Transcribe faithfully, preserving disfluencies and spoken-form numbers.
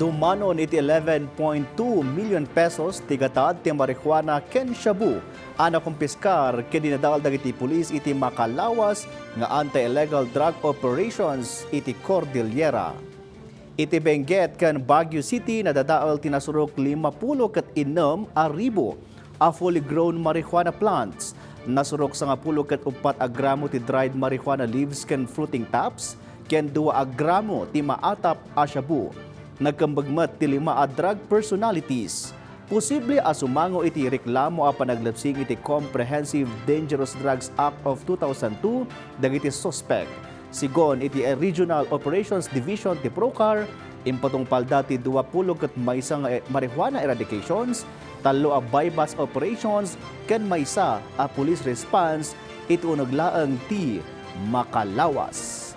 Dumanon iti eleven point two million pesos ti gatad ti marijuana ken shabu a nakumpiskar ken dinadael dagiti pulis iti makalawas nga anti-illegal drug operations iti Cordillera. Iti Benguet ken Baguio City, nadadael ti nasurok limapulo ket innem a ribu a fully grown marijuana plants. Nasurok sangapulo ket uppat a gramo ti dried marijuana leaves ken fruiting tops, ken dua a gramo ti maatap a shabu. Nagkembeg met ti lima a drug personalities. Posible a sumango iti reklamo a panaglabsing iti Comprehensive Dangerous Drugs Act of two thousand two dagiti suspek. Sigun iti Regional Operations Division ti PROCAR, impatungpalda ti duapulo ket maysa nga marijuana eradications, tallo a buy-bust operations, ken maysa a police response iti uneg laeng ti makalawas.